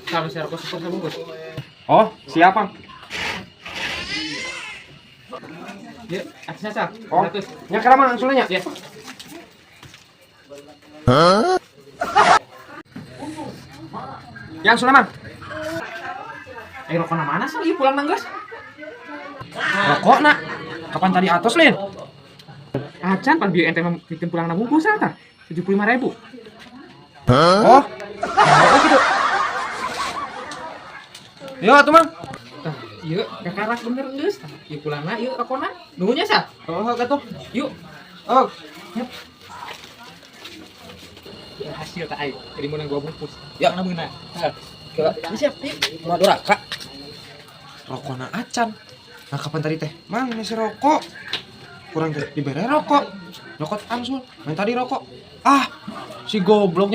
Sama si rokok super sabungkus. Oh, siapa? Ya, atasnya sal. Oh. 100. Nya kira Mang angsulnya nya. Ya. Ya angsulnya Mang. Eh, rokokna mana sal? Ieu pulang nanggeus. Rokok nak. Kapan tadi atos lin? Acan pan bieu ente mah bikin pulang na bungkus sal tah. 75.000. Oh. Oh gitu. Yo atuh Mang. Tah, ieu kakarak bener geus. Tah, ieu pulangna ieu rokokna. Nunggunya sal. Oh, atuh. Yuk. Oh. Ya, hasil tak aing. Jadi menang gua bungkus. Ya. Mana beunang. Hah. Ini siap. Mau doraka. Rokokna acan. Nah, kapan tadi teh? Mang, nasi rokok. Kurang teh dibere rokok. Rokok angsul. Main tadi rokok. Ah, si gobloknya.